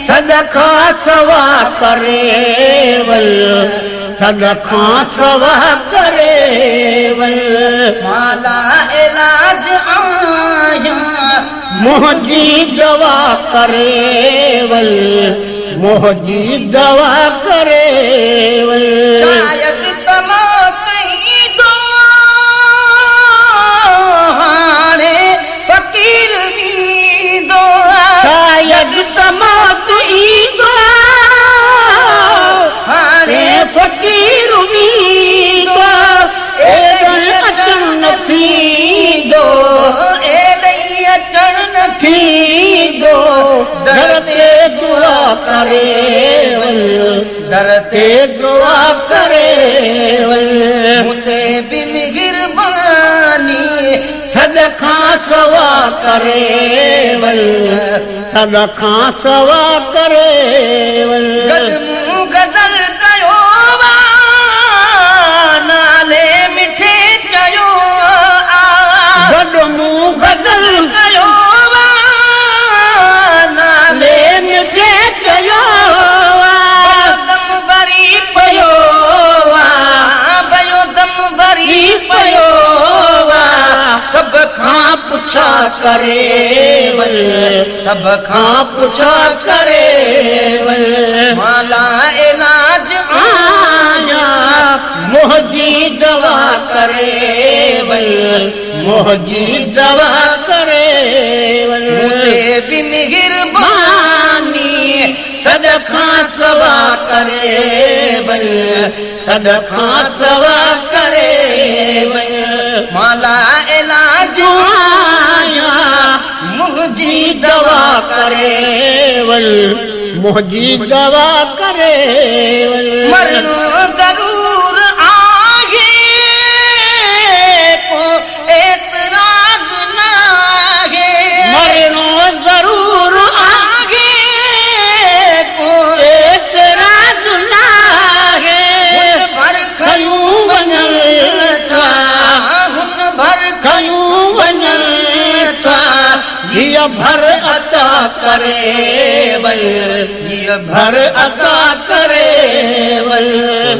سڏ کان سوا ڪري ول، سڏ کان سوا ڪري ول. مالا علاج آهيان. منهنجي دوا ڪري ول، منهنجي دوا ڪري ول. شايد ته موت ايندو هاڻي فقير ويندو. شايد ته موت ايندو هاڻي فقير ويندو، ايڏانهن اچڻ نه ٿيندو، ايڏانهن اچڻ نه ٿيندو. در تي دعا ڪري ول، در تي دعا ڪري ول. مون تي به مهرباني، سڏ کان سوا ڪري ول، سڏ کان سوا ڪري ول. گڏ مون غزل ڪيو آ، نالي مٺي چيو آ. گڏ مون غزل ڪيو آ، نالي مٺي چيو آ. دم ڀري پيو آ، ويو دم ڀري پيو آ. سڀ کان پڇا ڪري ول، سڀ کان پڇا ڪري ول. مالا علاج آيا، منهنجي دوا ڪري ول، منهنجي دوا ڪري ول. مون تي به مهرباني، سڏ کان سوا ڪري ول، سڏ کان سوا ڪري ول. مالا علاج آيا، منهنجي دوا ڪري ول، منهنجي دوا ڪري ول. مرڻو ضرور آهي، ڪو اعتراض ناهي. مرڻو ضرور آهي، ڪو اعتراض ناهي. هن ڀر کيون وڃن ٿا، هن ڀر کيون وڃن ٿا. هيءَ ڀر عطا ڪري ول، هيءَ ڀر عطا ڪري ول.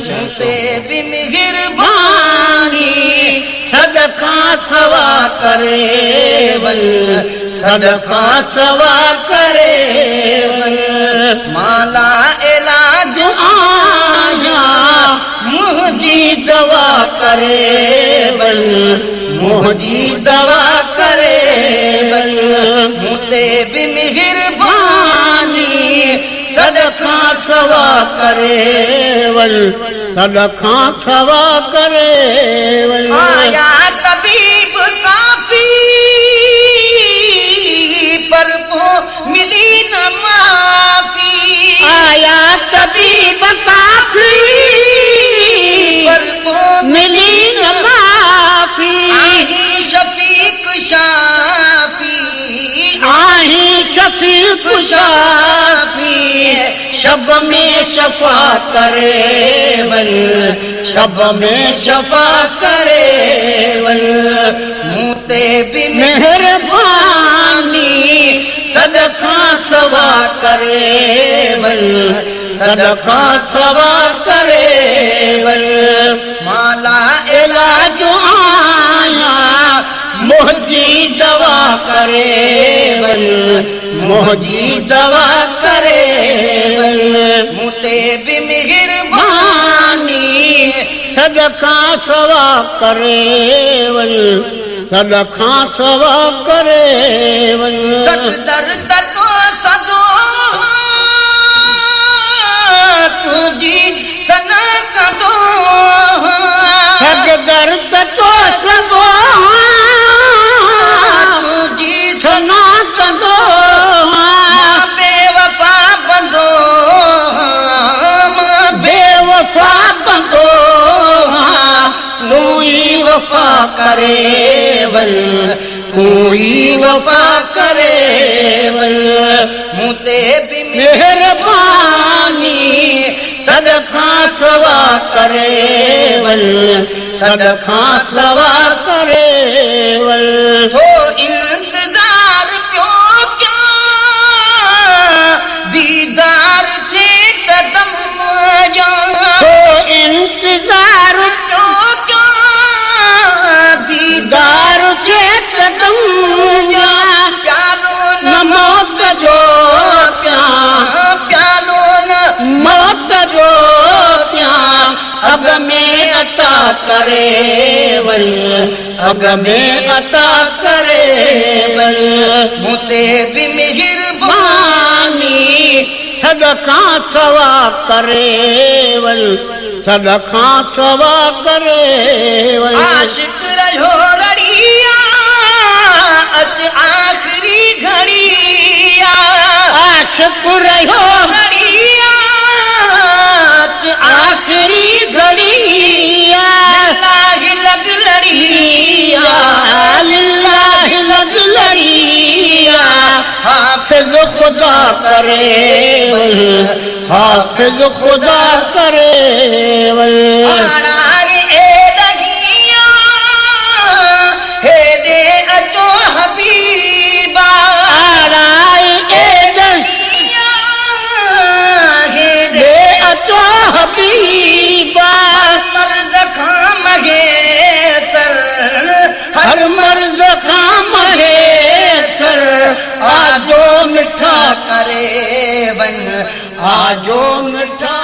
مون تي به مهرباني، سڏ کان سوا ڪري ول، سڏ کان سوا ڪري ول. مالا علاج آيا، منهنجي دوا ڪري ول، منهنجي دوا ڪري ول. مون تي به مهرباني، سڏ کان سوا ڪري ول، سڏ کان سوا ڪري ول. آيا طبيب ڪافي، پر پوءِ ملي نه معافي. آيا طبيب ڪافي، پر پوءِ ملي نه معافي. آهي شفيق شافي، آهي شفيق شافي، شب ۾ شفا ڪري ول، شب ۾ شفا ڪري ول. مون تي به مهرباني، سڏ کان سوا ڪري ول، سڏ کان سوا ڪري ول. مالا علاج آيا، منهنجي دوا ڪري ول، منهنجي دوا ڪري ول. مون تي به مهرباني، سڏ کان سوا ڪري ول، سڏ کان سوا ڪري ول. سڪدر ته تو سدو تنهنجي سنا ڪندو. سگدر ته تو سگو تنهنجي سنا ڪندو. مان بيوفا بندو، مان بيوفا بندو، تون ئي وفا ڪري ول، تون ئي وفا ڪري ول. مون تي به مهرباني، سڏ کان سوا ڪري ول، سڏ کان سوا ڪري ول. ٿو انتظار پيو ڪيان ديدار ڪري وڃ، اڳ ۾ عطا ڪري وڃ. مون تي به مهرباني. سڏ کان سوا ڪري وڃ، سڏ کان سوا ڪري وڃ. عاشق رهيو رڙيا، اچ آخري گهڙيا. عاشق رهيو رڙيا، اچ آخري گهڙيا. لله لڳ لڙيا. لله لڳ لڙيا. حافظ خدا ڪري وڃ، حافظ خدا ڪري وڃ. آڻائي اي رهيا، هيڏي اچو حبيبا. آڻائي اي رهيا، هيڏي اچو حبيبا. مرض کان مهيسر، هر مرض کان مهيسر. آجو مٺا ڪري وڃ، آجو مٺا.